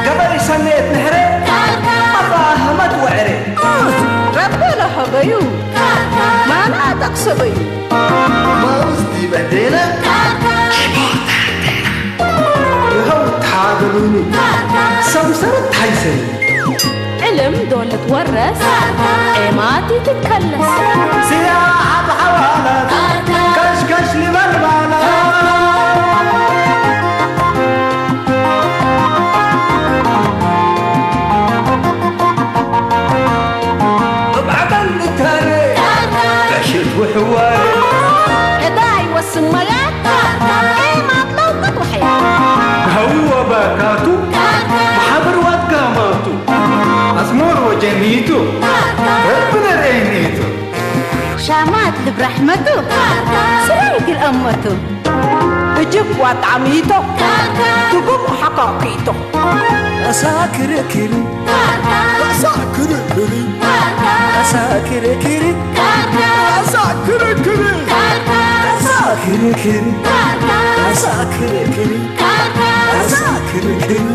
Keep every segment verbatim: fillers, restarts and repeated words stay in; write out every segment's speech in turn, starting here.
ገበይ ሰኔት ንሕሬ አፋህመት ወዕሬ። ረቢ ለሀበዩ ማና ጠቅሰበዩ። ማውዝ ዲበ ዴነ ይሀው ተሓገሉኒ ሰምሰረት ሐይሰኒ። ዕልም ዶል ልትወረስ፣ ዔማት ኢትትከለስ። ሲያሐት ሐዋላት፣ ከሽከሽ ሊበልባላት። እብ ዐቀል ልታሬ፣ ዕሽት ወሕዋሬ። ሕዳይ ወስመያት፣ ዔማት ለውቅት ወሐያት። ሀዊ ወበካቱ፣ መሓብር ወአትጋማቱ። አስሞር ወጀኒቱ፣ ረቢ ነርኤኒቱ። ሻማት ልብ ረሕመቱ፣ ስረይ እግል አመቱ። እጅብ ወአጣዕሚቱ፣ ትጉም ወሐቃቂቱ። አሳ ክርክር፣ አሳ ክርክር፣ አሳ ክርክር፣ አሳ ክርክር፣ አሳ ክርክር፣ አሳ ክርክር።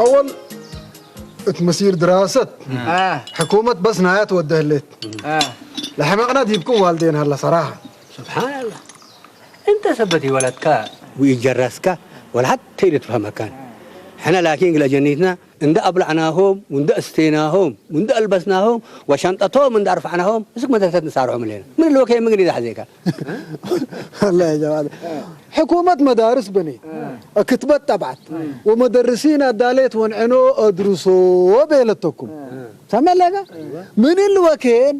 አወል እት መሲር ድራሰት አ። ሕኩመት በስ ናያት ወደ ህሌት። አ። ለሐመቅና ዲብኩም ዋልዴን ሀለ ሰራሐ። ሱብሓነላህ። እንተ ሰበት ኢወለድከ ወኢጀረስከ ወለሐቴ ኢልትፈሀመከን። ሕነ ላኪን እግለ ጀኒትና እንደ አብለዕናሆም ወእንደ አስቴናሆም ወእንደ አልበስናሆም ወሸንጠቶም እንደ አርፈዕናሆም እስክ መድረሰት ንሳርሖም ህሌነ። ምን ልወኬ ምን ግዲ ሐዜከ? ወላሂ ያ ጀማዐት፣ ሕኩመት መዳርስ በኔት፣ ክትበት ጠብዐት፣ ወመደርሲን አዳሌት ወንዕኖ አድርሶ ቤለተኩም። ሰምዕ ለከ? ምን እሊ ወኬን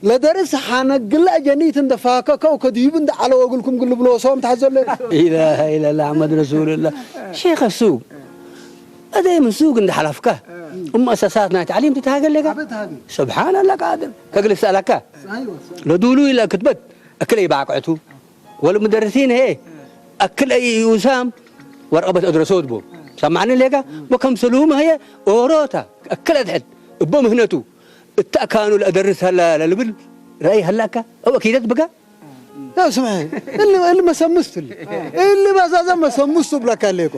ለደርስ ሐነ ግለ አጀኒት እንደ ፋከከው ከዲብ እንደ ዐለው እግልኩም ግል ብሎ ሶም ተሐዘለ። ኢላሀ ኢለላህ መሐመድ ረሱልላህ። ሼክ ሱግ፣ አዜ ምን ሱግ እንደ ሐለፍከ፣ እም መአሰሳት ናይ ተዕሊም ትትሃገ ለከ? አቤት ሃገ። ሱብሓነላህ ቃድር። ከግል እሰአለከ? አይወ። ለዱሉ ኢለ ክትበት እክለ ኢባቅዕቱ። ወለሙደርሲን ህዬ አክል አይ ኡሳም ወረቀበት አድረሶት ቦ። ሰማዕኒ ሌከ? ወከምሰልሁም ህዬ ኦሮታ አክል አድሕድ እቦ ምህነቱ እተ አካኑ ለአደርስ ሀለ ለልብል ረአይ ሀላከ? አው አኪደት ብከ? ያ ስምዐ፣ እሊ፣ እሊ መሰምስት እሊ። እሊ ባዛዘ መሰምስቱ ብለካ ሌኮ።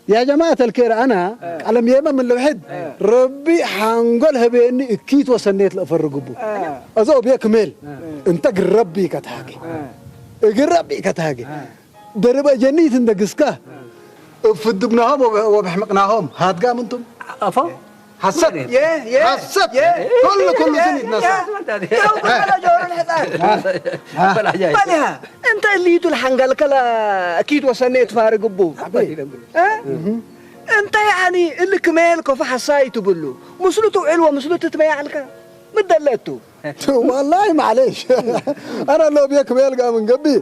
ያ ጀማዐት አልኬር፣ አና አ። ቀለም የመ ምን ልብሕድ አ። ረቢ ሐንጎል ህቤኒ እኪት ወሰኔት ለአፈርግቡ። አ። አዘ ኦብየ ክሜል አ። እንተ እግል ረቢ ከትሃጌ። አ። እግል ረቢ ከትሃጌ። አ። ደርበ ጀኒት እንደ ግስከ አ። እብ ፍድብናሆም ወብ-፣ ወብሕምቅናሆም ሃድጋ ምንቱም። አፎ? ሐሰት። የ፣ የ፣ ሐሰት። የ፣ ኩሉ፣ ኩሉ የ፣ ስን ይትነሳ። የ፣ ያው ኩሉ አ። ጆሮ ልሕጻን። አ። በላጃይ። በሊሃ። እንተ እሊቱ ለሐንገልከ ለእኪት ወሰኔ ትፋርግ እቡ። አቤ። እ? እህ። እንተ ያኒ እሊ ክሜል ኮፎ ሐሳይ ትብሉ፣ ምስሉ ትውዕል ወምስሉ ትትመያዕልከ ምደለ እቱ። ወላሂ ማዕሌሽ። አነ ሎብየ ክሜል ጋር ምን ገብእ፣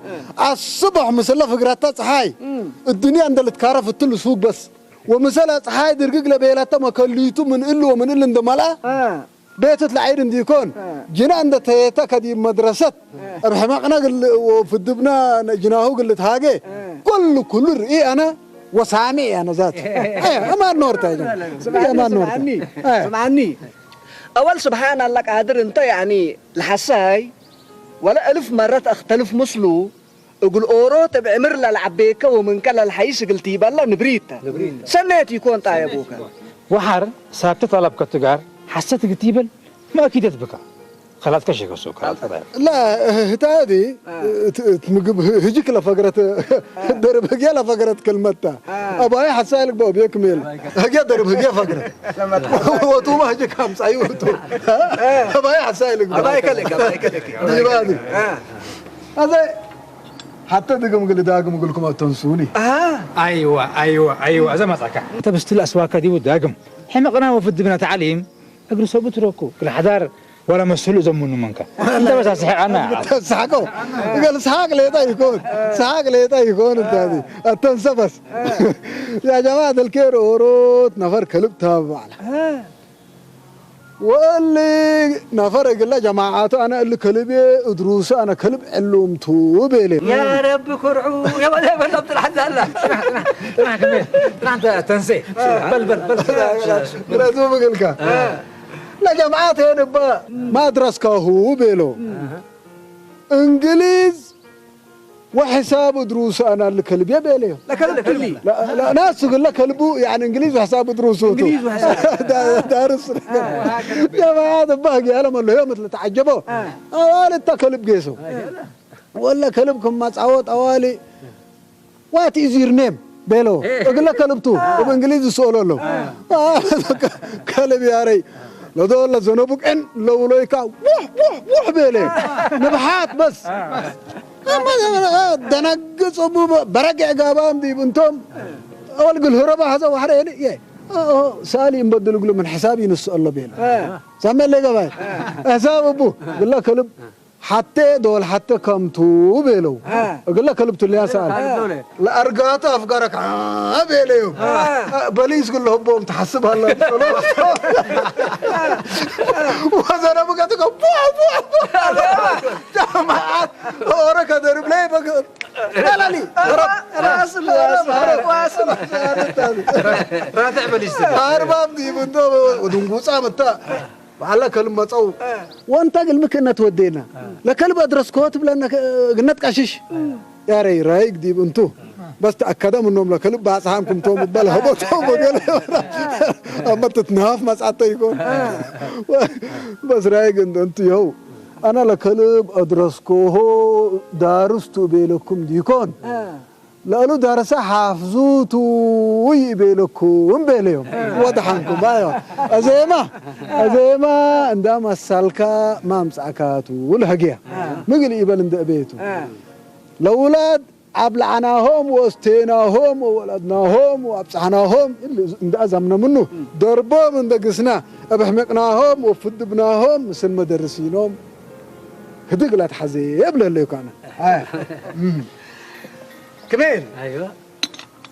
አስቦሕ ምስለ ፍግረተ ጸሓይ፣ እም። እድንያ እንደ ልትካረፍ እትሉ ሱግ በስ፣ ወምሰለ ጸሓይ ድርግግ ለቤለተ መከሊቱ ምን እሊ ወምን እሊ እንደ መልአ፣ አ። ቤት እት ለዐይድ እንዲኮን፣ አ። ጅና እንደ ተየተ ከዲብ መድረሰት፣ አ። እብ ሕመቅነ እግል ወፍድብነ ጅናሁ እግል ልትሃጌ፣ አ። ኩሉ፣ ኩሉ ርኢ አነ ወሳሜዕ አነ ዛት። አ። አማን ኖርታ ያ ጀማዓ። ስምዓኒ፣ አማን ኖርታ። ስምዓኒ፣ አ። ስምዓኒ። አወል ስብሓን አላህ ቃድር እንተ ያኒ ለሐሳይ ወለ እልፍ መረት አክተልፍ ምስሉ፣ እግል ኦሮት እብ ዕምር ለለዐቤከ ወምንከ ለልሐይስ እግል ቲበለ ንብሪት ተ። ንብሪት ተ። ሰኔት ኢኮን ጣየቡከ። ወሐር ሳብተ ጠለብከ ቱ ጋር ሐሰት እግል ቲበል መአኪደት ብከ። ከላትከ ሸከሶ ከላት ቀጣይ። ላ፣ ህታዲ፣ አ። እት፣ እት ምግብ ህ-፣ ህጅክ ለፈግረት፣ አ። ደርብ ህግየ ለፈግረት ክልመት ተ። አ። አባይ ሐሳይ ልግበው ቤክ ሜል። ህግየ ደርብ ህግየ ፈግረት። ለመጥቆ። ወጡማ ህጅክ አምጻዩ ወጡ። አ። አባይ ሐሳይ ልግበው። አባይ ከልክ፣ አባይ ከልክ። ዲባዲ። አ። አዘ ሐተ ድግም እግል ዳግም እግልኩም አተንሱኒ። አሃ። አይወ፣ አይወ፣ አይወ፣ አዘ መጽአከ። እንተ ብስትል አስዋከ ዲቡ ዳግም። ሕመቅና ወፍድብና ተዕሊም እግል ሰቡ ትረኩ፣ እግል ሐዳር ወለ መስሉ ዘምኑ መንከ። እንተ በስ አስሕቀና። ተስሐቀው። እግል ሰሐቅ ሌጠ ይኮን። ሰሐቅ ሌጠ ይኮን እንተ ዲ። አተንሰ በስ። ያ ጀማዐት አልኬር ኦሮት ነፈር ከልብ ተባባዕለ። አሃ። ወእሊ ነፈር እግለ ጀማዓቱ፣ አነ እሊ ከልብዬ እድሩሰ፣ አነ ከልብ ዕሉም ቱ ቤለ። ያ ረቢ ኩርዑ፣ የበለ በለ ጥራሕ ዛላ። ጥራሕ፣ ጥራሕ፣ ጥራሕ፣ ጥራሕ፣ ጥራሕ፣ ተንሴ። በል፣ በል፣ በል። ግለቱ ብግልካ። ለጀማዓት ሄን እበ ማድረስካሁ ቤሎ። እንግሊዝ ወሕሳብ እድሩሱ አነ እሊ ከልብዬ ቤለዮም። ለከልብ፣ ለከልብ። ለ-፣ ለ-፣ ናሱ እግለ ከልቡ፣ ያኒ እንግሊዝ ወሕሳብ እድሩሱ ቱ። እንግሊዝ ወሕሳብ። ዳ-፣ ዳርስ። ጀማዓት እበ ህግያለ መለዮ ምትለ ተዐጀቦ። አ። አዋሊ እተ ከልብ ጌሶ። ወለ ከልብ ክም መጽአዎ ጠዋሊ፣ "What is your name?" ቤለው። እግለ ከልብቱ እብ እንግሊዝ ይስአሎ ለው። ከልብ ያረይ ለዶል ለዘነቡ ቅን ለውሎይካ ቡሕ ቡሕ ቡሕ ቤለ። ንብሓት በስ። ደነግጽ እቡ በረግዕ ጋባም ዲብ እንቶም። አወል ግልህሮ በሐዘ ወሐረ የ ሳሊ እንበድል እግሉ ምን ሕሳብ ይንስአሎ ቤለ። ሳሜ ለገባይ ሕሳብ እቡ ግለ ከልብ ሐቴ ዶል ሐቴ ከምቱ ቤለው። አ። እግለ ከልብቱ ሊያ ሰአል። አ። ለአርጋቱ አፍጋረክ አ ቤለዩ። አ። በሊስ ግለ ህቦም ተሐስብ ሀለ። ወዘረቡ ገትከ ቡሕ ቡሕ ቡሕ። ጀማዓት ኦረ ከደርብ ለይ በግ-፣ ላላሊ። ራትዕ በሊስ። አርባም ዲብ እንዶ ወድንጉጻ ምታ። በዐለ ከልብ መጸው። አ። ወእንተ እግል ምክእነ ትወዴና። አ። ለከልብ አድረስኮ ትብለነ ከ-፣ እግነት ቀሽሽ። አ። ያረይ ራይግ ዲብ እንቱ። አ። በስ ተአከደ ምኖም ለከልብ ባጽሓም ክምቶም እበ ለሀቦቶም ወገለ። አ። አመ ትትነሃፍ መጽአተ ይኮን። አ። በስ ራይግ እንደ እንቱ ይኸው። አነ ለከልብ አድረስኮሆ ዳርስ ቱ እቤለኩም ዲኮን። አ። ለእሉ ደርሰ ሓፍዙ ቱ ይቤለኩም ቤለዮም። ወደሐንኩም። አይዋ። አዜማ፣ አዜማ እንዳ መሰልካ ማምጽአካቱ ለህግያ። ምግል ኢበል እንደ እቤቱ። ለውላድ አብልዐናሆም ወእስቴናሆም ወወለድናሆም ወአብጽሐናሆም እሊ እንደ አዘምነ ምኑ፣ ደርቦም እንደ ግስና፣ እብ ሕመቅናሆም ወፍድብናሆም ምስል መደርሲኖም ህድግ ለትሐዜ እብል ህሌኮነ። ክሜን። አይዋ።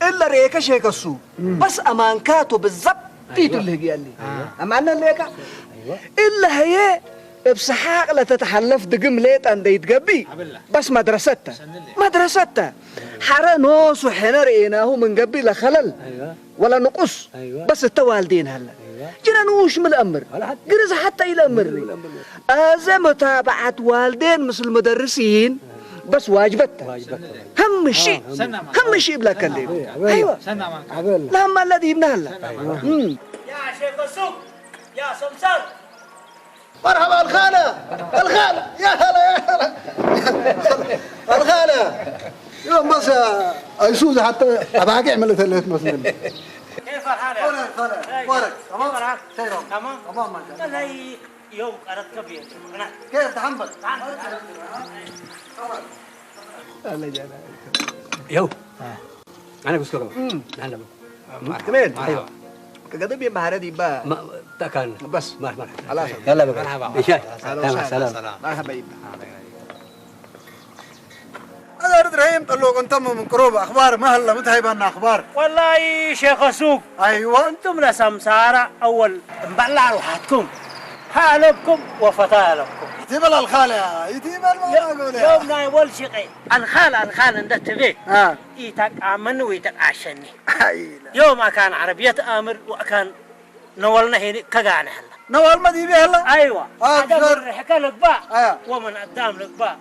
እለ ሬከ ሼከሱ፣ እም። በስ አማንካቱ ብዘብጥ አይዋ። ቱ ልህግያሊ። አይዋ። አማነ ሌካ። አይዋ። እለ ህዬ እብ ሰሓቅ ለተተሐለፍ ድግም ሌጠ እንደ ይትገቢ፣ አብላ። በስ መድረሰተ። ሰንሌ። መድረሰተ። ሐረ ኖሱ ሕነ ርኤናሁ ምን ገቢ ለከለል። አይዋ። ወለ ንቁስ፣ አይዋ። በስ እተ ዋልዴን ሀለ። አይዋ። ጅነ ንኡሽ ሚ ለአምር፣ ወለ ሐቴ። ግርዝ ሐተ ኢለአምር። ሚ ለአምር። አዜ መታበዐት ዋልዴን ምስል መደርሲን በስ ዋጅበተ። ዋጅበተ። ህም ሺ፣ አዎ፣ ህም። ሰናማ። ህም ሺ እብለከ እንዴ። አቤ፣ አቤ። አይዋ። ሰናማ። አቤ። ለሀማ ለዲብነ ሀለ። ሰናማ። እም። ያ ሼክ ሱቅ፣ ያ ሰምሳር። መርሐባ አልኻለ፣ አልኻለ፣ ያ ሀላ፣ ያ ሀላ። አልኻለ። ዮም በስ አይሱዙ ሐተ አባጌዕ መለት ህሌት መስለኒ። كيف الحال يا أخي؟ أخبارك؟ تمام؟ كيف الحال؟ خير. تمام؟ تمام ما شاء الله. والله يوم قرأت كبير. كيف تحمل؟ يو. أنا بس كلام. مم. أهلا بك. كمان. أيوة. كقدم يا مهرة دي با. ما، تكان. بس. ما، ما. خلاص. يلا بك. مرحبا. إن شاء الله. أهلا سلام، وسهلا. سلام. مرحبا يبا. አዳርት ረሂም ጠሎቅ እንተም ምን ቅሩብ አኽባር መህለ ምትሀይባና አኽባር። ወላሂ ሼኸ ሱቅ፣ አይዋ። እንቱም ለሰምሳራ አወል እምበላ አልሓትኩም፣ ሀ አለብኩም ወፈታ አለብኩም። ይትበል አልኻለ፣ ይትበል የ-፣ ማጎለ። ዮም ናይ ወል ሽቄ አልኻል አልኻል እንደ ትቤ አ። ኢተቃመኒ ወኢተቃሸኒ። አይለ። ዮም አካን ዐረብየት አምር ወአካን ነወልነ ሄኒ ከጋነ ሀላ። ነዋልመ ዲቤ ሀላ? አይዋ። አብሽር። አደም ርሕከ ልግባእ አ። ወምን አዳም ልግባእ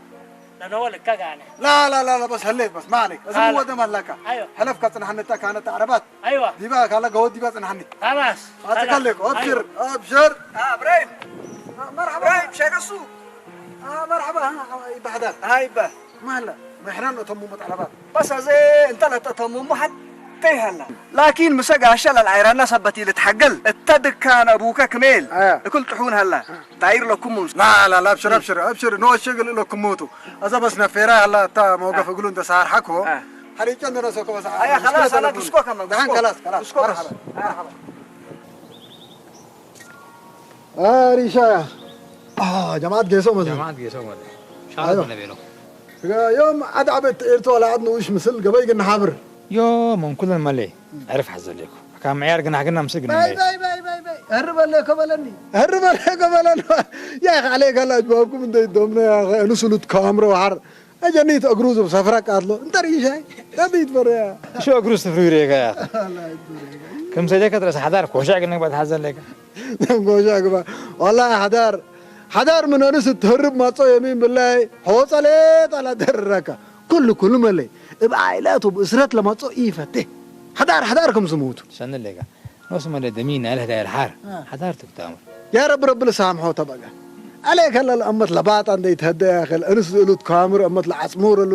ለነወል ከጋነ። ላ፣ ላ፣ ላ፣ ላ፣ በስ ህሌት በስ፣ ማ ዐሌክ። እዝም ሀላ። ወደ መለካ። አይዋ። ሕለፍ ከጽንሐኒ እተ ካነት አዕረባት። አይዋ። ዲባ ካለ ገወት ዲባ ጽንሐኒ። ኸላስ። አትከሌኮ፣ ኸላስ። አብሽር፣ አይዋ። አብሽር። አ፣ እብራሂም። መርሐባ። እብራሂም ሸቀሱ። አ፣ መርሐባ። አ፣ አ፣ ይባህዳል። አይባ። ማለ፣ መሕረን ለተሙመ ጠለባት። በስ አዜ እንተ ለተተሙሙ ሐቴ ሀላ። ላኪን ምሰ ጋሸ ለልዓይራና ሰበት ኢልትሐገል፣ እተ ድካን አቡከ ክሜል አ። እክል ጥሑን ሀላ። አ። ታይር ለኩሙ። ላ፣ ላ፣ ላ፣ አብሽር፣ አብሽር፣ አብሽር። ኖ አሸግል ለኩሙ ቱ። አዘ በስ ነፌራ ሀላ እተ መውገፍ አ። እግሉ እንደ ሳርሐኮ። አ። ሐሪጨ እንደ ነሶ ከበሳ። አያ፣ ኸላስ፣ ኸላስ፣ ግስኮ ከመ፣ ደሐን፣ ግስኮ። ኸላስ፣ ኸላስ። ግስኮ በስ። መርሐባ፣ መርሐባ። አሪሻ። አ፣ ጀማዓት ጌሶ መለ። ጀማዓት ጌሶ መለ። ሻለት አይዋ። መለ ቤሎ። ዮም ዐድ ዐበት ኤርቶ ለዐድ ንኡሽ ምስል ገበይ ግና ሐብር። ዮም ምን ኩለን መለ። ዕርፍ ሐዘሌኩ። አካን ምዕያር ግና ግና ምስል ግና ባይ፣ መለ። ባይ፣ ባይ፣ ባይ፣ ባይ። እር በሌከ በለኒ። እር በሌከ በለኒ። ያ አኺ፣ ዐሌከ ለአጅባብኩም እንዴ ኢዶምነ ያ አኺ፣ እንሱ ልትካምሮ ሐር አጀኒት እግሩ ዝብ ሰፍረቅ አትሎ። እንተ ሪሻይ፣ ረቢት በረያ። እሾ እግሩ ስፍሪ ሬከ ያ። ክምሰሌከ ትረስ ሐዳር ኮሻዕ ግንክ በትሐዘን ሌከ። ኮሻዕ ግባ። ወላሂ ሐዳር፣ ሐዳር ምን አንስ ትህርብ ማጾ የሚን ብላይ ሖጸ ሌጠ ለደረከ። ኩሉ፣ ኩሉ መለይ እብ ዓኢላት ወእብ እስረት ለማጾ ኢፈቴ። ሐዳር፣ ሐዳር ክም ስሙቱ። ሰኒ ሌከ። ኖስ መለ ደሚና ለህ ዳይር ሐር አ። ሐዳር ትክታምር። ያ ረቢ፣ ረቢ ለሳምሖ ተበገ። አሌከ ለልአመት ለባጣ እንደ ይትሀደ ያክል እንስ እሉ ትካምር እመት ለዐጽሙር እሉ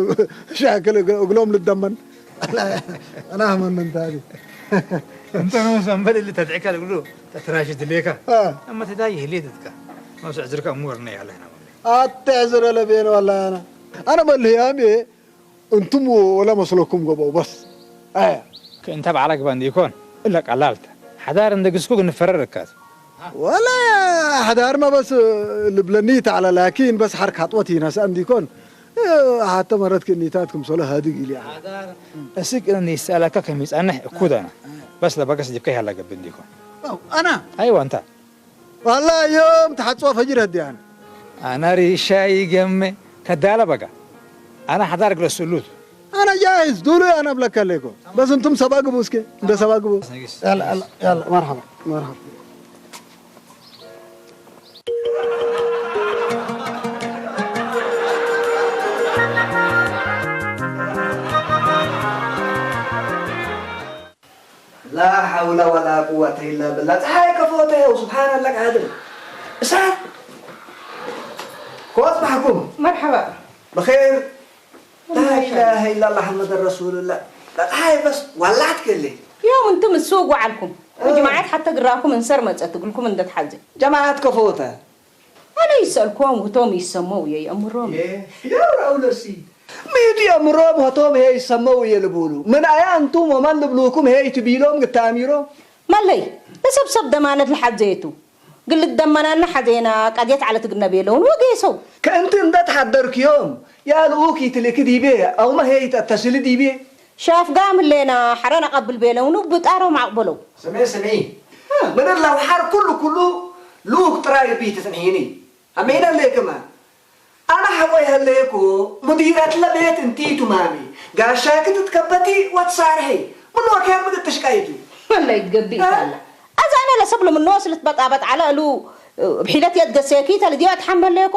ሻክል እግ-፣ እግሎም ልደመን። አላህ መን እንታዲ። እንተ ኖስ አንበል እሊ ተድዕከ ልግሉ ተትራሽት ሌከ። አ። እመት ዳይ ህሌት እትከ። ኖስ ዕዝርከ እሙ ወርነ ያለህና። አተ ዕዝረ ለቤን ወላ አነ። አነ መልህያም እንቱም ወለ መስለኩም ገበው በስ። አየ። ከእንተ በዐለ ግባ እንዲኮን፣ እለ ቀላል ተ። ሐዳር እንደ ግስኩ ግንፈረር እካት። ወለ ሐዳርመ በስ ልብለኒ ተዐለ፣ ላኪን በስ ሐር ካጥወት ይነሰአ እንዲኮን፣ ሐተ መረት ክእኒታት ክምሰሎ ሀድግ ኢሊ ዐለ። ሐዳር እስክ እኒ ይሰአለከ ከሚጸንሕ እኩደነ። በስ ለበገስ ጅብከ ያለ ገብእ እንዲኮን። አው፣ አና? አይወ፣ እንተ። ወላሂ ዮም ተሐጽወ ፈጅር ህዲ አነ። አነ ሪሻ ኢገሜ ከዳለ በጋ። አነ ሐዳር እግለ ስሉት። አነ ጃሂዝ ዱሉ አነ እብለከ ሌኮ። በስ እንቱም ሰባ ግቡ እስኬ፣ እንደ ሰባ ግቡ። ያላ፣ ያላ፣ ያላ፣ መርሐባ፣ መርሐባ። لا حول ولا قوة إلا بالله። ጸሓይ ከፎተ ሄው፣ ሱብሓነላህ ቃድር። እሳት። ከወት ማሕኩም። መርሐባ። በኼር። لا إله إلا الله محمد رسول الله። ጸሓይ በስ ዋላዕት ከሌ። ዮም እንቱም እሱግ ወዐልኩም። እ። ወጅማዐት ሐተ ግራኩም እንሰር መጸት እግልኩም እንደ ተሐዜ። ጀማዐት ከፎተ። አነ ይሰአልኮም ህቶም ይሰመው እየ ይአምሮም። የ-፣ ያው ረአው ለሲ። ሚ ቱ የአምሮም ህቶም ህዬ ይሰመው እየ ልቡሉ። ምን አያ እንቱም ወመን ልብሉኩም ህዬ ትቢሎም ግታሚሮ? መለይ፣ ለሰብ ሰብ ደማነት ለሐዜ ቱ። ግል ልትደመናነ ሐዜና፣ ቀድየት ዐለት እግልነ ቤለውን ወጌሰው። ከእንቲ እንደ ተሐደርክዮም፣ ያ ልኡክ ኢትልክ ዲቤ፣ አውመ ህዬ ኢተአተስሊ ዲቤ? ሻፍጋም ህሌና፣ ሐረ ነቀብል ቤለውኑ፣ ብጣሮም አቅበለው። ስሜ፣ ስሜ። እ። ምን እለ ወሐር ኩሉ፣ ኩሉ ልኡክ ጥራይ እቢ ትጽንሒኒ። አሜነ ሌክመ። አነ ሐቆ ይሀሌኮ፣ ሙዲረትለ ቤት እንቲቱ ማሚ። ጋሻኪ ትትከበቲ ወትሳርሒ። ምን ወኬን ምን እትሽቀይቱ። ወለ ይትገብእ እ? ይታለ። አዜ አነ ለሰብሉ ምኖስ ልትበጣበጥ ዐለ እሉ፣ እብ ሒለት የትገሴኪ ተልዲዮ አትሐመሌኮ።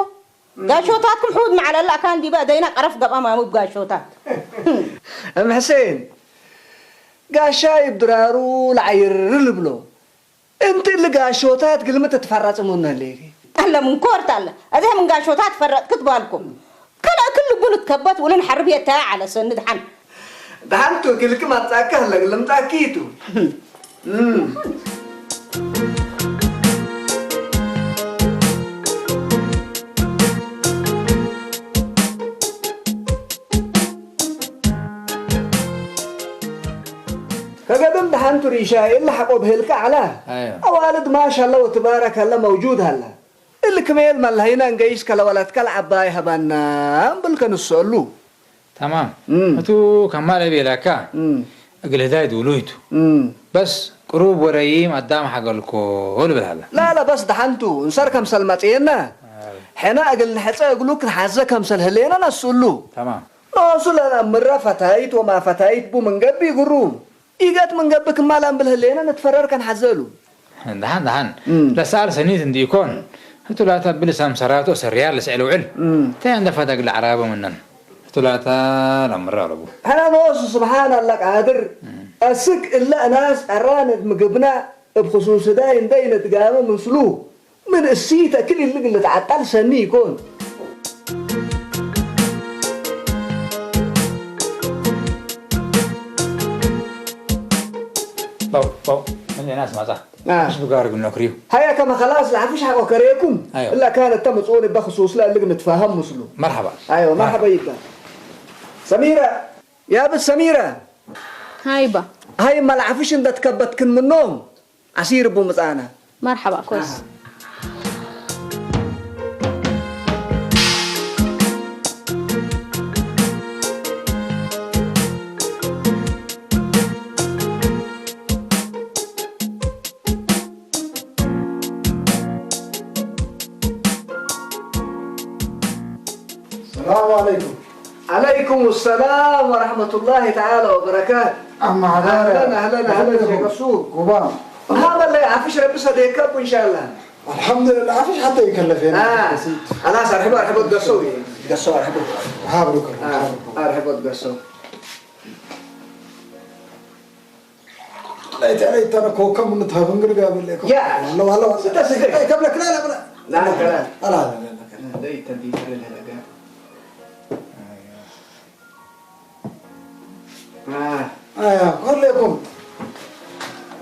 ጋሾታትኩም ሑድ መዐለ ለአካን ዲበ እደይነ ቀረፍ ገብአ ማሙ እብ ጋሾታት። እም ሕሴን፣ ጋሻይ እብ ድራሩ ለዐይር ልብሎ። እንቲ እሊ ጋሾታት ግልሚ ትትፈረጽ ሙነ ህሌኪ። አለ ምን ኮርት አለ። አዜ ምን ጋሾታት ፈረጥክት ባልኩም። ከለ እክል ልቡ ልትከበት ወልን ሐርብ የተያ ዐለ ሰኒ ደሐን። ደሐንቱ እግልኪ መጽአከ ህለ እግል ልምጽአኪ ቱ። እም። ከገድም ደሐንቱ ሪሻይ እለ ሐቆ ብህልከ ዐለ። አዮ። አዋልድ ማሻአላ ወትባረከላ መውጁድ ሀለ። እሊ ክሜል መለሀይነ እንገይስ ከለወለትከ ለዐባይ ሀባና እምብልከ ንሰአሉ። ተማም። እም። እቱ ከማለ ቤለካ፣ እም። እግል ህዳይ ዱሉይ ቱ። እም። በስ ቅሩብ ወረይም አዳም ሐገልኮ ልብል ሀለ። ላላ፣ በስ ደሐንቱ፣ እንሰር ከምሰል መጽኤነ፣ አይ። ሕነ እግል ንሕጸ እግሉ ክንሐዘ ከምሰል ህሌነ ነስእሉ። ተማም። ኖሱ ለነአምረ ፈታይት ወማ ፈታይት ቡ ምን ገብእ ግሩ። ኢገጥ ምን ገብእ ክማ ለአምብል ህሌነ ንትፈረር ከንሐዘ እሉ። ደሐን ደሐን። እም። ለሰኣል ሰኒት እንዲኮን፣ ህቱ ላተ እብ ልሳም ሰራቱ አሰርያል ልስዕል ውዕል። እም። ተ እንደ ፈደግ ለዐራበ ምነን። ህቱ ላተ ለምረ አለቡ። ሕነ ኖሱ ስብሓን አላ ቃድር፣ እም። አስክ እለ እናስ ቀራን እት ምግብና እብ ክሱስ ህዳይ እንደ ኢነትጋመ ምስሉ፣ ምን እሲተ ክል እሊ እግል ልትዐቀል ሰኒ ኢኮን። በው፣ በው፣ ምን ናስ መጻ? አ። እሽ ብጋር ግኖ ክሪው። ሀየ ከመ ከላስ ለዐፍሽ ሐቆ ከሬኩም። አዮ። እላ ካን እተ ምጽኡን እበ ክሱስ ለእልግ ንትፋሀም ምስሉ። መርሐባ። አዮ፣ መርሐባ መርሐባ። ይባ። ሰሚረ፣ ያብት ሰሚረ። ሃይባ። ሃይ መልዐፍሽ እንደ ትከበትክን ምኖም። ዐሲር እቡ ምጽአነ። መርሐባ፣ ኮስ። አሃ። ሰላም ዐለይኩም። ዐለይኩም ሰላም ወረሕመቱላሂ ተዓላ ወበረካቱ። አማ ሐዳረ። አህለን፣ አህለን፣ አህለን፣ ሸክ ሱብ። ጉባም። መርሐበ ለይ፣ ዐፍሽ ረቢ ሰዴከ እቡ እንሻአላህ። አልሐምዱሊላህ፣ ዐፍሽ ሐተ ይከለፌና። አ፣ በሲት። ኸላስ፣ አርሕቦ፣ አርሕቦ ትገሰው፣ ገሰው፣ አርሕቦ። ሀብሩከ፣ አ፣ ሀብሩከ። አርሕቦ ትገሰው። ለይተ፣ ለይተ፣ ኮከብ ምን ታብን ግርጋ በለ። ያ። አለ፣ አለ፣ አለ። ስተ፣ ስተ። አይ፣ ከብለክ፣ ላ፣ ላ፣ ላ። ላ፣ ላ፣ ላ። አላ፣ ላ፣ ላ፣ ላ። ለይተ፣ ዲተር ለለጋ። አ። አያ፣ ኮሌኩም።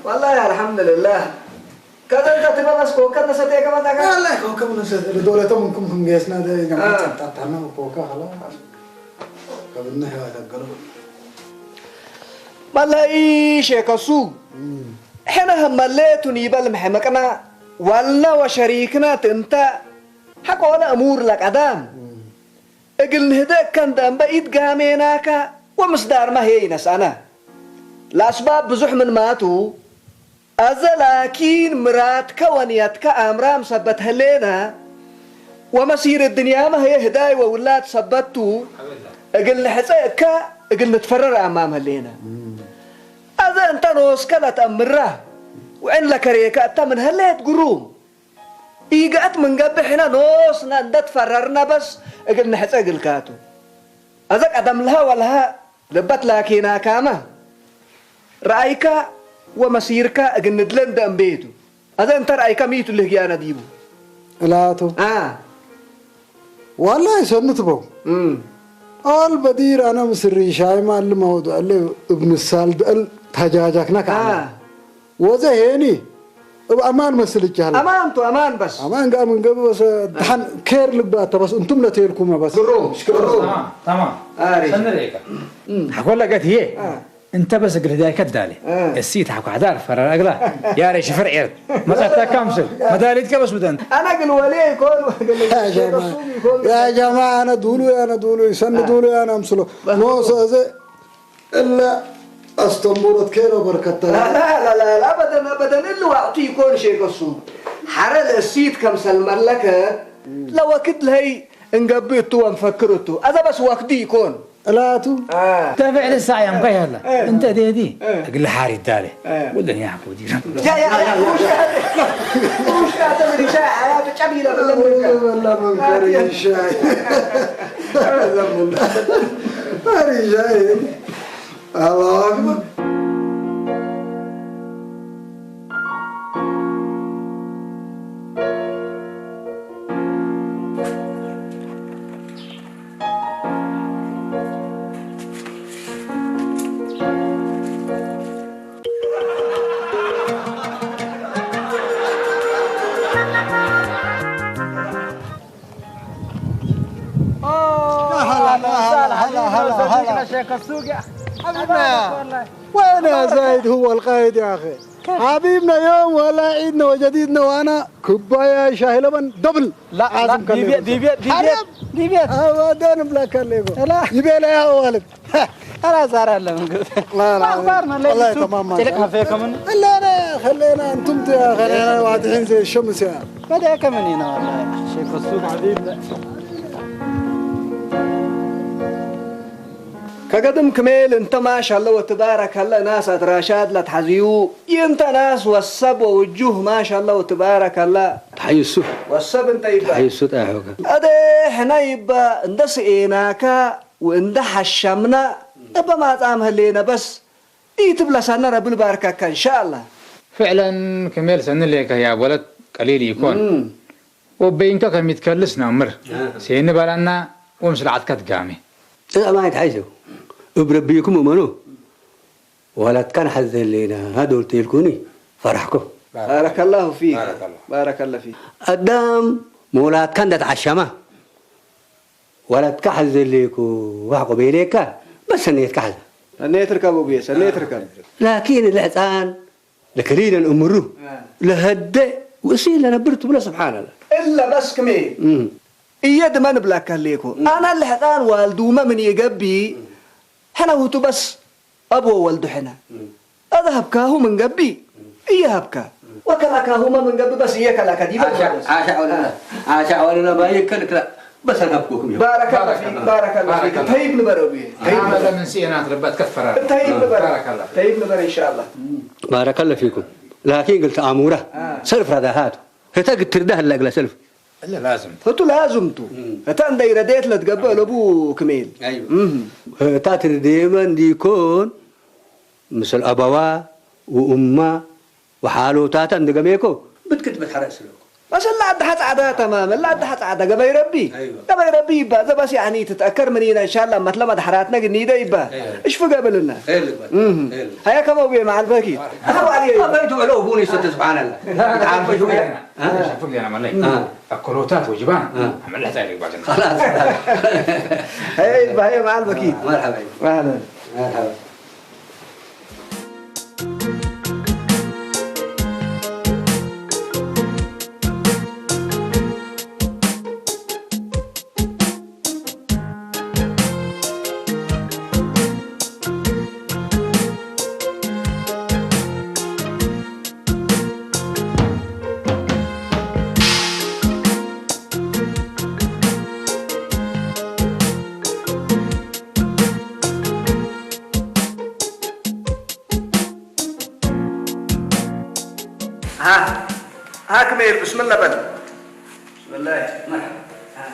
ወላሂ አልሐምዱሊላህ። ከዘ እንተ ትበ በስ ኮከብ ነሰቴ ከመ ተከ። ወላሂ ኮከብ ነሰቴ፣ ለዶለተ ምንኩም ክም ጌስና ደ ጀማዐት አ። ጸብጣጣና ኮከብ ኸላስ። ከብነ ህይወት አገሉ። መለኢ ሼከሱ፣ እም። ሕነ ህመሌቱ ኒበል ምሕምቅና፣ ወልነ ወሸሪክነ ትእንተ፣ ሐቆለ እሙር ለቀዳም። እም። እግል ንህደግ ከንደንበ ኢትጋሜናከ ወምስዳርመ ህዬ ኢነስአነ። ለአስባብ ብዙሕ ምንማቱ፣ አዘ ላኪን ምራድከ ወንየትከ አምራም ሰበት ህሌነ፣ ወመሲር እድንያመ ህዬ ህዳይ ወውላድ ሰበት ቱ፣ እግል ንሕጼ እከ እግል ንትፈረር አማም ህሌነ። አዘ እንተ ኖስከ ለተአምራ፣ ወዕን ለከሬከ እተ ምን ህሌት ግሩም። ኢገአት ምን ገብእ ሕነ ኖስነ እንደ ትፈረርነ በስ እግል ንሕጸ እግልካቱ። አዘ ቀደም ለሀ ወለሀ ልበት ላኪናካመ ረአይከ ወመሲርከ እግል ንድለ እንደ እምቤቱ። አዘ እንተ ረአይከ ሚ ቱ ልህግያነ ዲቡ? እላቱ። አ። ዋላሂ ሰንት በው። እም። አል በዲር አነ ምስሪ ሻይ ማልም አወዱ አለ እብ ምሳል ደአል ተጃጃክና ከአነ። አ። ወዘ ሄኒ እብ አማን መስል እቻለ። አማን ቱ አማን በስ። አማን ጋር ምን ገብ በስ ደሐን ኬር ልባተ በስ እንቱም ለቴልኩመ በስ። ግሩም፣ ግሩም። ተማም፣ ተማም። አሪፍ። ሰንር ኤከ። እም። ሐኮለ ገት ህዬ። አ። እንተ በስ እግል ህዳይ ከዳሌ። አ። እሲት ሐኮ ሐዳር ፈረር እግላ። ያሬ ሽፍር ዔርት። መጸተ ካምስል። መዳሊት ከበስ ውደን። አነ እግል ወሌ ይኮን፣ እግል ያ ጀማ፣ ሸቀሱም ይኮን። ያ ጀማ፣ አነ ዱሉ፣ አነ ዱሉ፣ ይሰን አ። ዱሉ፣ አነ አምስሎ። በስ ኖ ሰዘ እለ አስተምሮት ኬሮ በርከተ። ላ፣ ላ፣ ላ፣ ላ፣ አበደን፣ አበደን። እሊ ወቅቱ ኢኮን ሼክ እሱ። ሐረ ለእሲት ከምሰል መለከት ለወክድ ለሀይ እንገብእ እቱ ወንፈክር እቱ። አዘ በስ ወክዱ ኢኮን። እላቱ። አ። እንተ ፍዕል ሳዕያም ከይ ሀላ። እ። እንተ ዴዲ እ። እግል ሓር ይዳለ። እ። ወለን ያዕቁ ዲረ። ያ፣ ያ፣ ያ፣ ሩሽ ያተ፣ ሩሽ ያተ ምን ሻይ ሐያቱ ጨቢለ በለ ምንከ። በላ መንከር ሻይ። ለምን? አሪ ሻይ። አላሁ አክበር። ሀላ፣ ሀላ፣ ሀላ፣ ሀላ፣ ሀላ። ሸክ ሱቅ ያ። ሐቢብና። ወላሂ። ወይነ ዘይድ ሁወ አልቃይድ ያ አኺ። ሐቢብና የውም ወላ ዒድነ ወጀዲድነ ወአና ኩባያ ሻሂ ለበን ደብል ላ፣ ላ፣ ዓዝም ከሌ ዲቤት፣ በስ። ዲቤት፣ ዲቤት፣ ሐራም። ዲቤት። አበደን ብላ ከሌ ጎ። ላ። ይቤላ ያ ዋልድ። ላ፣ ላ፣ ላ። አኽባር ነው፣ ወላሂ ለይቱ ተማም ማለት ጭልቅ ነው። ሐፌ ከምን? እላ አና ከሌና እንቱም ተ-፣ ከሌና ዋድሒን ዘይ ሸምስ ያ። በደ ከምን ነው? ወላሂ ሼክ እሱ ሐቢብ። ከገድም ክሜል እንተ ማሻአላህ ወትባረከላህ ናስ አድራሻት ለትሐዝዩ ይእንተ ናስ ወሰብ ወውጁህ ማሻአላህ ወትባረከላህ። ተሐይሱ። ወሰብ እንተ ይባ። ተሐይሱ ጣሑከ። አደ ሕነ ይባ እንደ ስኤናከ ወእንደ ሐሸምና እበ ማጻም ህሌነ በስ ኢትብለሰነ ረቢ ልባርከከ እንሻአላህ። ፍዕለን ክሜል ሰኒ ሌከ ያ ወለት ቀሊል ኢኮን። እም። ወበይንከ ከሚትከልስ ነአምር። አ። ሴኒ በለና ወምስል ዐድከ ትጋሜ። እብ አማይት ሐይሰው እብ ረቢኩም እመኑ ወላትካን ሐዘ ህሌና ዶል ቴልኩኒ ፈረሕኩ። ባረከላሁ ፊክ። ባረከላህ። ባረከላህ ፊክ። አዳም መውላትካ እንደ ተዐሸማ ወላትካ ሐዘ ህሌኩ ወሐቆ ቤሌካ በስ ሰኔትካ ሐዘ። ሰኔት ርከብ ኡብዬ፣ ሰኔት ርከብ። ላኪን እለ ሕጻን ለከሊለን እምሩ አ። ለሀደ ወእሲል ለነብር ትብለ ስብሓንላ። እለ በስ ክሜ እም። እየ ድመ ንብለከ ህሌኮ። እም። አነ ለሕጻን ዋልዱመ ምን ኢገብእ፣ ሕነ ውቱ በስ አብ ወወልዱ ሕነ። እም። አዘ ሀብካሁ ምን ገብእ፣ እም። እየ ሀብካ። እም። ወከልአካሁመ ምን ገብእ በስ እየ ከልአከ ዲበ አሻ-፣ በስ። አሻ ወለለ፣ አ። አሻ ወለለ ባይከ ልክላ። በሰ ገብኩክም ዮም። ባረከለ ፊክ፣ ባረከለ ፊክ። ባረከለ። ተይብ ንበር አቡዬ፣ ተይብ ንበር። ምን ሲእናት ልበት ከፈራ። ተይብ ንበር። ባረከለ። ተይብ ንበር ኢንሻአላህ። ባረከለ ፊኩም። ላኪን ግልት አሙረ ሰልፍ ረዳሃቱ። ህተ ግትርዳህ ለእግለ ሰልፍ። እለ ላዝም ቱ። ህቱ ላዝም ቱ። እም። ህተ እንደ ኢረዴት ለትገብእ ለቡ ክሜል። አይወ። እም። ህታ ትርዴመ እንዲኮን ምስል አበዋ ወኡማ ወሓሎታተ እንዲ ገሜኮ ብትክት ብትሐረስ ለኮ። በስ እለ አድሐ ጸዕዳ ተማም፣ እለ አድሐ ጸዕዳ ገበይ ረቢ። አይወ። ገበይ ረቢ ይባ፣ ዘ በስ ያኒ ትትአከር ምኒነ እንሻላ መትለ መድሐራትነ ግኒደ ይባ። አይወ። እሽፍ ገብልና። ኸይር ልግበእ። እም። ኸይር ልግበእ። ሀያ ከመ ውቤ መዓል በኪት። አዎ። አዎ፣ አሊ። አበይቱ ብለው ቡኒ ስት ስብሓንላ። ላ፣ ላ፣ ላ፣ ላ፣ ላ፣ አ? ሸፉ ቢያና መለይ። አ። አኮሎታት ወጅባን አ። አመላ ታይ ልግባትና። خلاص። አይ፣ ባየ መዓል በኪት። መርሐባ። መዓል። መርሐባ። ها، ها كميل، بسم الله بل. بسم الله، مرحبا. ها.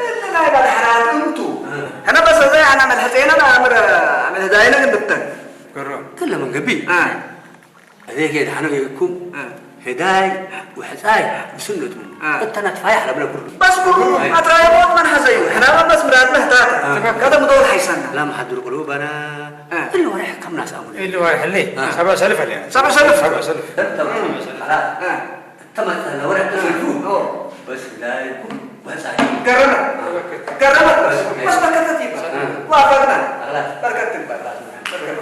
እለ ናይ ባል ሐራም እንቱ። እ። ሕነ በሰ ዘይ አነ አመል ሐጼነ ነአምር አመል ህዳይነ እንድተን። ገሮ። ክለ ምን ገቢ። እ። አዜ ኬድ ሐነ ገይኩም። እ። ህዳይ ወሕጻይ ብስነቱ። እ። እተና ትፋያሕ ለብለ ኩሉ። በስ ኩሉ አይ። አትራየቦት መን ሐዘዩ። ሕነ በስ ምራድነ ህታተ። እ። ቀደም ዶል ሐይሰና። ላም ሐድር ቁሉበና። እ። እሊ ወሬሕ ከም ናስ አሙነ። እሊ ወሬሕ እሊ። እ። ሰባ ሰልፍ አለና። ሰባ ሰልፍ። ሰባ ሰልፍ። እ። ተመ-፣ እ። ተመ-፣ ወረ ተሰልፉ። ኦ። በስ ላይኩም በጻ። ገረመ። ገረመ። በስ በከተት ይባል። አ። ዋፈቅና። አላ። በርከት ይባል። በርከት።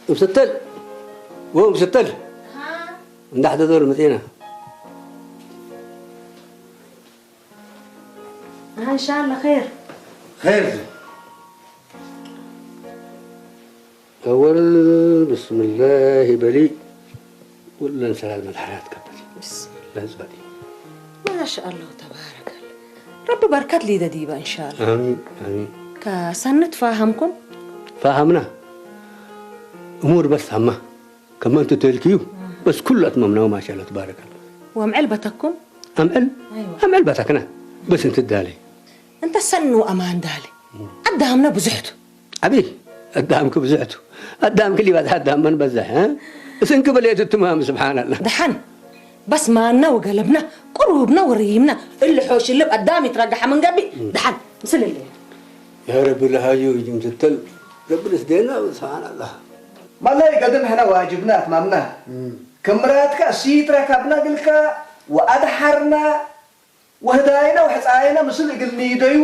እምስተል ወእምስተል። ሃ። እንዳ ሐደ ዶል መጼና። አሃ፣ እንሻአላህ ኸይር። ኸይር። አወል ብስምላህ በሊ። ወለን ሰላል መድሐራት ከበት። ብስም። ለህዝበቲ። ማሻአላህ ተባረከል። ረቢ በርከት ሊደ ዲበ እንሻአላህ። አሚን፣ አሚን። ከሰኒ ትፋሀምኩም? ፋሀምና። እሙር በስ ሀማ። ከመ እንቱ ተልክዩ፣ በስ ኩሉ አትመምናሁ ማሻአላህ ተባረከላህ። ወአምዕል በተኩም? አምዕል? አይዋ። አምዕል በተክነ። በስ እንት ዳለ። እንተ ሰኑ አማን ዳለ። አዳምነ ብዙሕቱ። አቤ፣ አዳምክ ብዙሕቱ። አዳምክ ሊባዝሐ አዳም መን በዘሐ፣ እ? እስንክ በሌቱ ትማም፣ ስብሓንላህ። ደሐን። በስ ማነ ወገለብነ፣ ቅሩብነ ወርይምነ፣ እሊ ሖሽ እልብ አዳም ይትረገሐ ምን ገብእ፣ ደሐን። ምስል እሊ። ያ ረቢ ለሃዩ እጅም ትተል ረቢ ልስዴና፣ ስብሓንላህ። መለይ ገድም ሕነ ዋጅብና አትማምና። እም። ክም ምራድከ እሲት ረከብነ እግልከ ወአድሐርነ ወህዳይነ ወሕጻይነ ምስል እግል ኒደዩ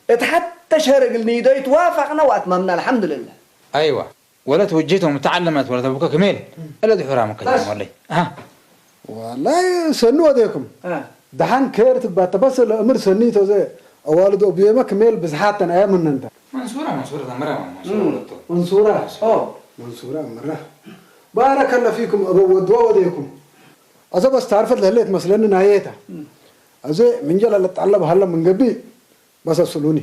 እት ሐተ ሸህር እግል ኒደዩ ትዋፈቅነ ወአትማምና። አልሐምዱልላህ። አይዋ። ወለት ውጅህት ወምተዐለመት ወለት አቡከ ክሜል እለ ድሑራ መከጀም በስ። ወለይ። አሃ። ወላይ ሰኑ ወዴኩም። አ። ደሐን ኬር ትባተ በስ ለእምር ሰኒቶ ዘ አዋልድ ኦብዬመ ክሜል ብዝሓተን አየ ምነንተ። መንሱራ፣ መንሱራ ተምረ፣ መንሱራ እም። ወለቶ። መንሱራ። ኦ። መንሱራ እምረ። ባረከለ ፊኩም እበ ወድወ ወዴኩም። አዘ በስ ታርፈት ለህሌት መስለኒ ናዬተ። እም። አዘ ምንጀለ ለጠለብ ሀለ ምን ገብእ በሰስሉኒ።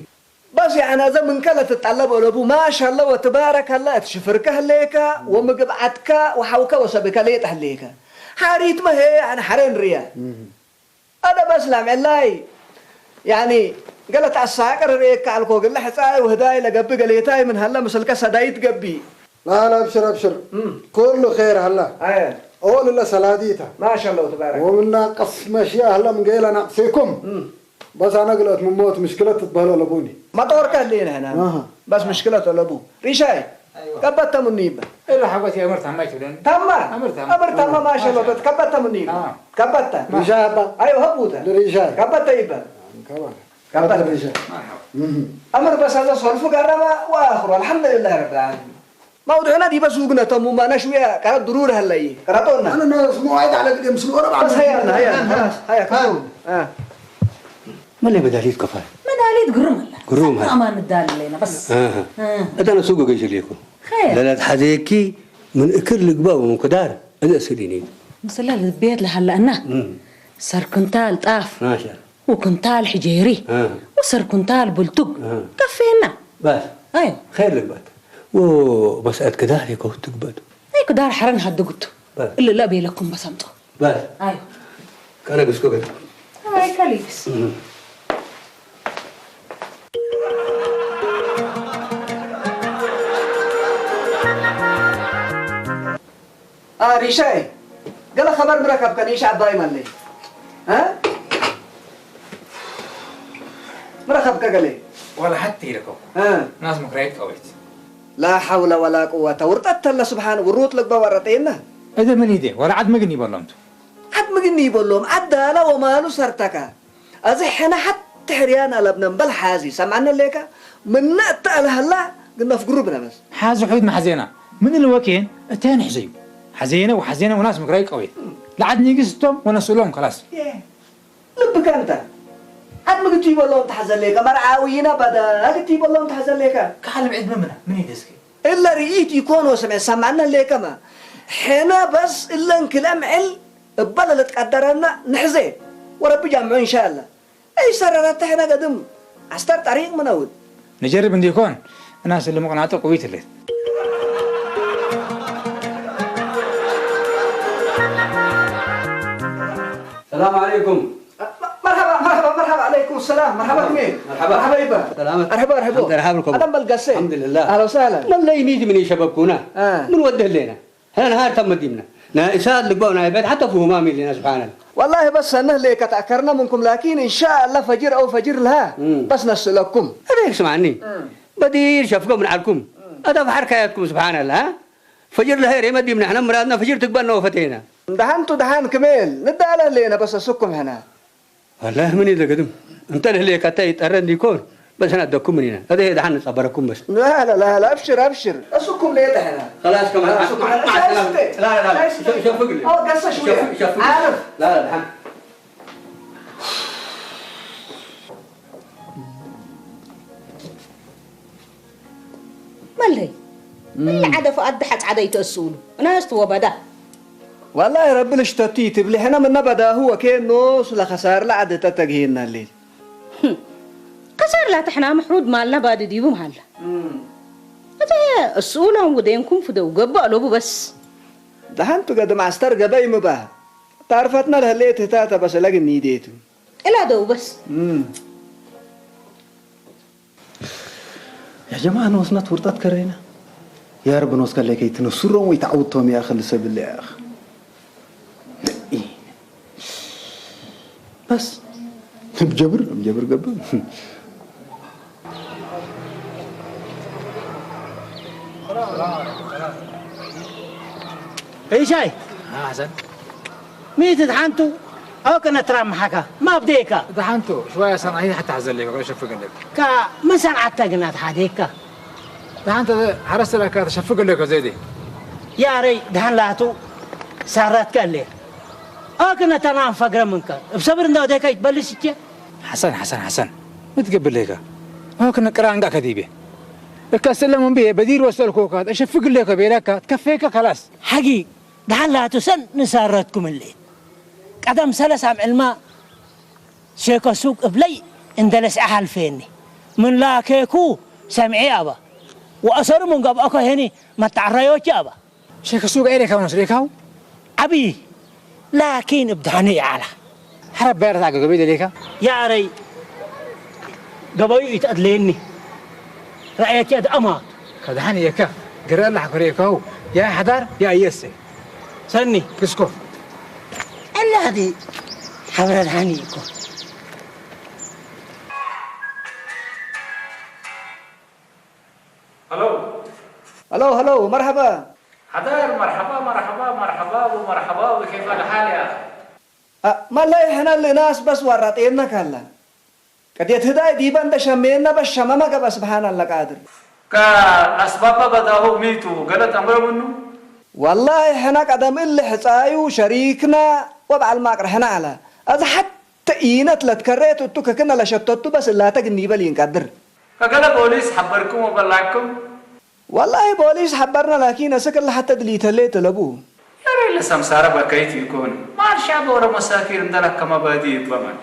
በስ ያኒ አዘ ምንከ ለትጠለብ አለቡ፣ ማሻአላህ ወትባረከላህ፣ እት ሽፍርከ ህሌከ፣ ወምግብ ዐድከ ወሐውከ ወሰብከ ሌጠ ህሌከ። ሐሪትመ ህዬ ያኒ ሐሬ እንርየ። እህ። አነ በስ ላምዕላይ፣ ያኒ ገሌ ተአሳቅር ርእየከ ዐልኮ፣ እግለ ሕጻይ ወህዳይ ለገብእ ገሌታይ ምን ሀለ ምስልከ ሰዳይት ገብእ። ላ፣ ላ፣ አብሽር፣ አብሽር። እም። ኩሉ ኼር ሀላ። አየ። ኦል እለ ሰላዲተ። ማሻአላህ ወተባረክ። ወምና ቀስ መሽያ ሀላ ምን ገይለ ናቅሴኩም። እም። በስ አነ ግልአት ምን ሞት ምሽክለት ትትበህሎ ለቡኒ። መጦርከ ህሌነ ህና። አሃ። በስ ምሽክለት ለቡ። ሪሻይ፣ አይዋ። ቀበተ ምኑ ይበ። እለ ሐቆት የአምር ታማይ ትብለን። ታማ? አምር ታማ። አምር ታማ ማሸሎ አዎ። በት ቀበተ ምኑ ይበ። አዎ። ቀበተ። ሪሻ አባ። አይዋ፣ ሀቡተ። ሪሻ። ቀበተ ይበ። አንከባ። ቀበተ። ሪሻ። መርሐባ። እህ። አምር በሰዘ ሶልፉ ገረመ ወአኽሩ። አልሐምዱሊላህ ረብል ዓለሚን። መውዱዕነ ዲበ ሱግነ ተሙመ ነሽውየ ቀረጥ ድሩር ሀለይ። ቀረጦነ። አነ ስሙ ዋይድ አለ ግዴ ምስሉ ኦሮብ በስ ሀያና፣ ሀያ፣ ሀያ፣ ሀያ፣ ሀያ። አ። መለይ መዳሊት ከፋል። መዳሊት ግሩም አለ። ግሩም አለ። አማን ዳል ለና በስ። አሃ። አ። እተነ ሱግ ገይሽ ሌኩ። ኸይር። ለለት ሐዜኪ ምን እክል ልግባ ወምን ኩዳር እለ ስሊኒ። ምስለ ልቤት ለሀላ እና እም። ሰር ኩንታል ጣፍ ማሻ። ወኩንታል ሕጄሪ አ። ወሰር ኩንታል ቡልቱግ አ። ከፌና። በስ። አዮ። ኸይር ልግባት። ወመስአት ክዳር የከውት ትግበቱ። አይ ክዳር ሐረን ሀድጉቱ። በስ። እለ ለቤለኩም በስ አምጦ። በስ። አዮ። ከነግስኮ ገድ። አይ ከሊግስ። እም። አ፣ ሪሻይ፣ ገለ ኸበር ሚ ረከብከ? ኒሽ ዐባይ መለይ። አ? ሚ ረከብከ ገሌ? ወላ ሐቲ ኢለከኩ። አ። ናስ ምክራይት ቀዊት። ላ ሐውለ ወላ ቅወተ። ውርጠት ተለ ስብሓን ውሩጥ ልግበእ ወረጤነ። እደ ምን ኢዴ? ወላ ዐድ ምግን ይበሎም ቱ። ዐድ ምግን ይበሎም። ዐድ ዳለ ወማኑ ሰርተከ። አዜ ሕነ ሐቲ ሕርያን አለብነ እምበል ሓዚ ሰምዐነ ሌከ፣ ምነ እተ አልሀላ ግን ነፍግሩ ብነ በስ። ሓዚ ሑድ መሐዜና፣ ምን እሊ ወኬን እተ ንሕዘዩ። ሐዜነ ወሐዜነ ወናስ ምክራይ ቀዌት። ለዐድ ኒግስ እቶም ወነስእሎም ከላስ። የ፣ ልብከ እንተ። ዐድ ምግቱ ይበሎም ተሐዘ ሌከ፣ መርዓዊነ በዳግ እት ይበሎም ተሐዘ ሌከ። ከዓለም ዒድ ምምነ፣ ምን ይደስኬ? እለ ርኢት ኢኮን ወስምዕ ሰምዐነ ሌከመ፣ ሕነ በስ እለን ክልኤ ምዕል እበ ለልትቀደረነ ንሕዜ ወረቢ ጃምዑ እንሻአላህ። እይ ሰረረተ ሕነ ገድም ዐስተር ጠሪቅ ምነውል። ንጀርብ እንዲኮን፣ እናስ እሊ መቅናጢ ቅዊት ህሌት። ሰላም ዐለይኩም። መርሐባ፣ መርሐባ፣ መርሐባ። ዐለይኩም ሰላም። መርሐባ ክሜ። መርሐባ። መርሐባ ይባ። ሰላመት። መርሐባ፣ መርሐባ። አልሐምዱሊላህ። አደም በልገሴ። አልሐምዱሊላህ። አህለ ወሰህለን። መለይ ሚት ምን ይሸበብኩና? አ። ምን ወደህ ሌና? ሕነ ነሃር ተመዲምነ። ናይ እሳት ልግበእ ናይ ቤት ሐተ ፍሁማም ሌና ስብሓነላህ። ወላሂ በስ ሰነህ ሌከ ተአከርነ ምንኩም፣ ላኪን እንሻአላህ ፈጅር አው ፈጅር ለሃ እም። በስ ነስእለኩም። አቤክ ስማኒ። እም። በዲር ሸፍገ ምን ዐልኩም። እም። አዳፍ ሐር ካያትኩም ስብሓነላህ። ፈጅር ለሀይር የመዲምነ፣ ሕነ ምራድነ ፈጅር ትግበእነ ወፈቴነ። ደሐንቱ ደሐን ክሜል ንዳለ ህሌነ በሰስኩም ሕነ። ወላሂ ምን ኢለገድም እንተ ለህሌከ እተ ኢጠረ እንዲኮን በስ ሕነ አደኩም ምኒነ። እተ ደሐን ንጸበረኩም በስ። ላ ላ ላ ላ፣ አብሽር አብሽር። እስኩም ሌጠ ሕነ። ከላስ ከማን ሸፍግ ሊ። ሸፍግ ሊ። ሸፍግ ሊ። ላ ላ ደሐን። መለይ፣ እም። እሊ ዐደ ፈአድ ሐጽ ዐደ ኢተአስኡሉ። እናስ ትወበዳ። ወላሂ ረቢ ልሽተቲ ትብሊ፣ ሕነ ምነ በዳሁ ወኬን ኖሱ ለከሳር ለዐድ እተ ተግሂና ሌል። ህም። ከሳር ላተ ሕና ምሕሩድ ማልና ባዲ ዲቡ መሀላ። እም። እተ እስኡሎም ውዴንኩም ፍደው ገብእ አለቡ በስ። ደሐንቱ ገድም ዐስተር ገበይ ምባ። ታርፈትነ ለህሌት ህታተ በስ ለግኒዴቱ። እላ ደው በስ። እም። ያ ጀማዐ ኖስነት ውርጠት ከሬነ። ያ ረቢ ኖስከ ለከይትነ ሱሮም ወይተዐውቶም ያ አኺ ልሰብል ያ አኺ። በስ። እብ ጀብር፣ እብ ጀብር ገብእ። እሻይ። ሐሰን። ሚ ትትሓንቱ? አው ቅነ ትራም መሓካ፣ ማ አብዴካ? ደሓንቱ፣ ሽዋያ ሰንዓይን ሐታ ሐዘሌከ፣ ወሸፍገሌከ። ካ፣ ምን ሰንዓተ ግና ተሓዴካ? ደሓንተ፣ ሐረስ ለካ ተሸፍገሌከ ዘይዴ። ያረይ፣ ደሓን ላቱ፣ ሳራትከ እሌ። አው ቅነ ተናም ፈግረ ምንከ፣ እብ ሰብር እንዳ ወዴከ ይትበልስ እቼ። ሐሰን፣ ሐሰን፣ ሐሰን፣ ሚ ትገብሌከ? አው ቅነ ቅራንጋ ከዲቤ። እከ እስለ ምን ብዬ በዲር ወሰልኮካ፣ ተሸፍግሌከ ቤለካ፣ ትከፌከ ከላስ። ሐጊ፣ ደሓን ላቱ ሰኒ ሳረትኩም እሊ። ቀደም ሰለስ አምዕልመ ሼከ ሱቅ እብለይ እንዴ ለስዐ ሐልፌኒ። ምን ላኬኩ ሰምዔ አበ። ወአሰሩ ምን ገብአኮ ሄኒ መተዐረዮቼ አበ። ሼከ ሱቅ ኤሌካ ወነስሬካው? አቢ፣ ላኪን እብ ደሐኑ ይዐላ። ሐረብ ባይረት አገ ገበይ ደሌከ? ያረይ ገበዩ ኢተአድሌኒ። ረአየት የድ አማቱ። ከደሐን የከ ግረ ለሐከሬከው ያ ሐዳር ያ የሴ። ሰኒ። ክስኮ። አለ ሀዲ ሐብረ ደሐን ይእኮ። ሀሎ። ሄሎ፣ መርሐባ። ሐዳር፣ መርሐባ፣ መርሐባ፣ መርሐባ ወመርሐባ፣ ወኬፈ ለሓል ያ? አ፣ መለይ ሕነ ልናስ በስ ወራጤነ ካለ። ቅድየት ህዳይ ዲበ እንደ ሸሜነ በሸመመ ገብአ፣ ስብሓን አለ ቃድር። ከአስባበ በዳሁ ሚቱ ገለት አምረ ምኑ? ወላሂ ሕነ ቀደም እሊ ሕጻዩ ሸሪክነ ወበዐል ማቅር ሕነ ዐለ። አዚ ሐተ ኢነት ለትከሬት እቱ ክክነ ለሸተቱ በስ እላተ ግኒበ ሊንቀድር። ከገለ ቦሊስ ሐበርኩም ወበላኩም? ወላሂ ቦሊስ ሐበርነ ላኪን እስክ እለ ሐተ ድሊት ህሌት ለቡ። ያሬ ለሰምሳረ በከይት ኢኮን። ማል ሻብ ወረ መሳኪን እንደ ለከመ ባዲ ይበመን።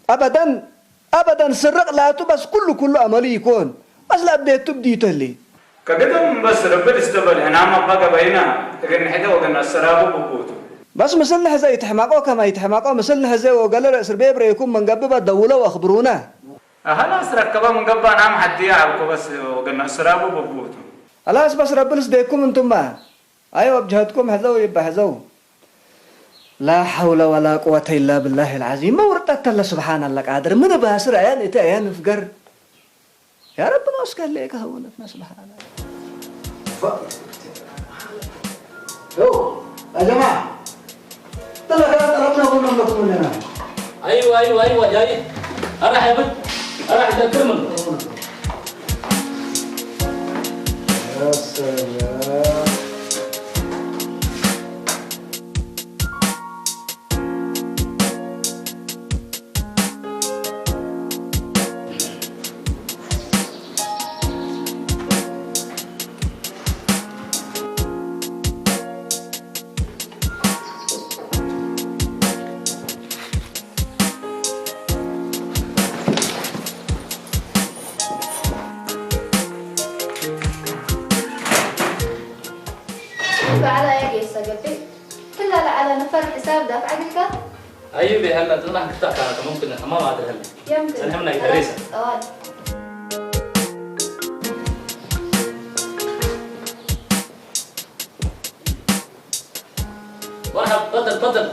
አበደን፣ አበደን ስርቅ ላቱ በስ ኩሉ ኩሉ አመሉ ኢኮን። በስ ለአብዴቱ ብዲቱ ህሌት። ከገደም በስ ረቢ ልስተበል ህናም አባ ገባይና እግል ንሕደ ወገን አሰራቡ ብቡቱ። በስ ምስል ንሕዘ ኢትሕመቆ ከመ ኢትሕመቆ ምስል ንሕዘ ወገለ ርእስ ርቤ ብሬኩም ምን ገብእ በደውለ ወአክብሩነ። አሀላስ ረከበ ምን ገብእ ናም ሐድየ ዐልኮ በስ ወገን አሰራቡ ብቡቱ። ሀላስ በስ ረቢ ልስዴኩም እንቱመ። አይ ወብጅሀትኩም ሕዘው ይበ ሕዘው። ላ ሐውለ ወላ ቅወተ ኢላ ብላሂል ዐዚም። መውርጠት ተለ ሱብሓን አለ ቃድር። ምን ባስር አያን እት አያን እፍገር። ያ ረቢ ነው እስከ ሌከ ሀውነትነ ሱብሓን አለ። ዮ፣ ያ ጀማዓ፣ ተለካ ጠለብና ቡና ለኩም ለና። አይዋ፣ አይዋ፣ አይዋ፣ ጃይ። አራህ ያብድ፣ አራህ ደክር ምን። ያ ሰላም። በዐለ አየ ጌሰ ገብእ፣ ክለ ለዐለ ነፈር ሕሳብ ዳፍዐ ግልከ? አዩብ፣ ሀላ ጽናሕ ክታካ ሙምክን ተማም አድርሀለ። የምክን። ጸንሐምና ይደሬሰ። ጠዋል። መርሐብ፣ ፈደል፣ ፈደል።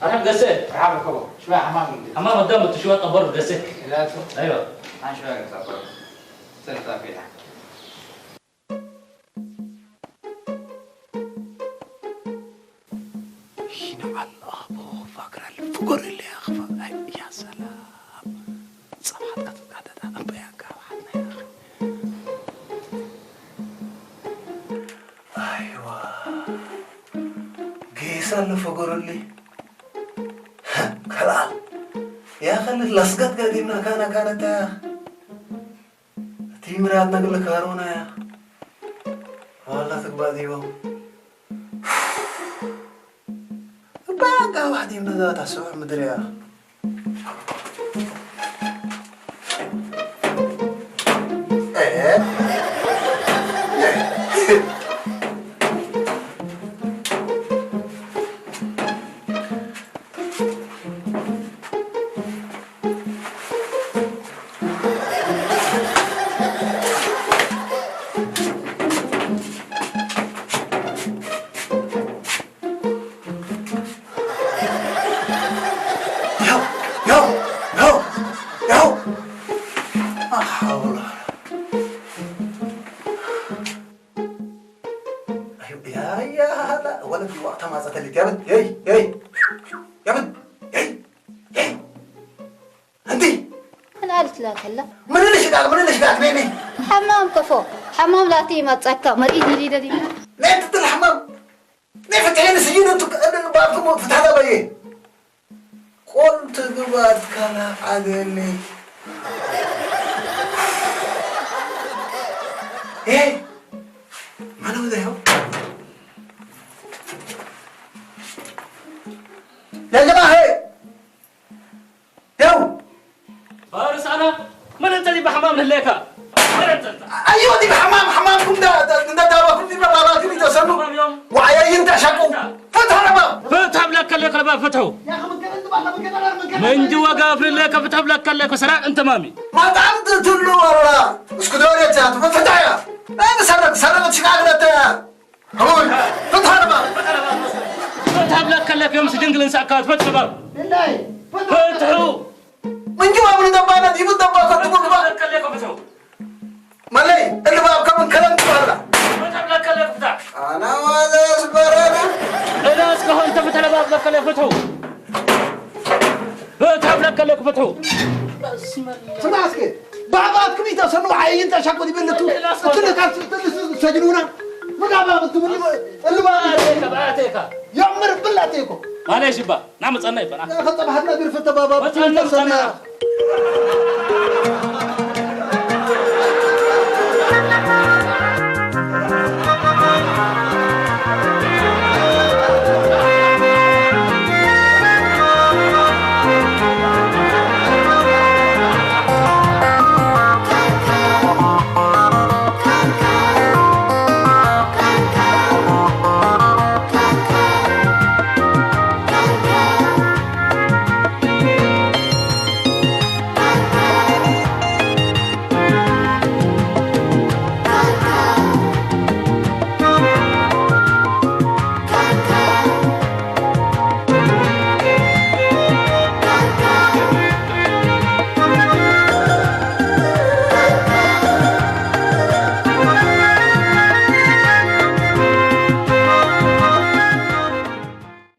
አርሐብ ገሴ። መርሐባ ከቦ። ሽወያ ሐማም እንዴ? ሐማም አዳም ብትሽወያ ጠበር ገሴ። ኢላቱ። አይዋ። አን ሽወያ ገሴ ጠበር። ሰልጣ ፊላ። ይነዓል አቦ ፋግራል ፍጎር እለ ያኽፋ። አይ፣ ያ ሰላም። ጸብሐት ቀትቃደዳ እበ ያጋብሐትና ያ። አይዋ፣ ጌሰ ለፈገረሊ ከልአል ያኸልል ለስገት ጋዲምና ካነ ካነተ ቲ ምራድነ እግል ካሮና ያ ዋላ ትግባእ ዲበው እባ ጋብሐ ዲምነ ዛት አስዑር ምድር ያ። ያው፣ ያው፣ ያው፣ ያው። አሐውላ። አዩ፣ ያ፣ ያ፣ ላ፣ ወለት ወቅት ማጸተልት። ያብድ፣ የይ፣ የይ። ያብድ፣ የይ፣ የይ። እንቲ። ምን አልት ላተለ? ምን ልሽቃቅ፣ ምን ልሽቃቅ፣ ነይ፣ ነይ። ሐማም ከፎ፣ ሐማም ላቲ መጸካ፣ መሪድ ይሊደ ዲና። ነይ ትትል ሐማም። ነይ ፍትሐኒ ስጂን እንቱ፣ ባብኩም ፍትሐ ለበየ። ቆልት ግባት ካላ አገኒ። ኤ፣ ማነው ዘ ይኸው? ያ ጀማ፣ ሄ! ያው! ፋርስ አና፣ ምን እንተ ዲብ ሐማም ህሌካ? ምን እንተ እንተ? አዮ፣ ዲብ ሐማም፣ ሐማምኩም እንዳ፣ እንዳ ዳባኩም ዲብ ባባኩም ኢተሰኑ። ሐማም ዮም። ወዐያይን ተሸቁ። ፍትሐ ለባብ። ፍትሐ ብለከ ሌከ ለባብ ፍትሑ። ምን ጅወ ጋፍር ሌከ ፍትሐ ብለከ ሌከ ሰራቅ እንተ ማሚ። ማጣም ትሉ ወላ። እስኩ ዶር የቻት ፍትሐ ያ። አይ ሰረቅ፣ ሰረቅ ሽቃቅ ለተ። አቦይ፣ ፍትሐ ለባብ። ፍትሐ ብለከ ለከ ዮም ስጅን ግልን ሰአካት ፍትሐ ለባብ። ፍትሑ። ምን ጅዋ ምን ደባና ዲቡ ደባ ከትቡ ግባ። ብለከ ለከ ፍትሑ። መለይ፣ እሊ ባብ ከምን ከለም ትባላ። ፍትሐ ብለከ ለከ ለፍትሑ። ፍትሕ ለከ ለክ ፍትሑ። ስማ እስከ፣ ባባት ክም ኢተሰኑ ዓይን ተሻኮ ዲበለቱ። እትለ ካስ፣ እትለ ሰጅኑና። ምን አባብ እንቱ ምን እልባ አቴካ፣ አቴካ። የምር ብላቴኮ። ማለሽ ይባ፣ ና መጸና ይበና። ከጸባህና ግርፍተ ባባ ወጸና ተሰና። መጸና።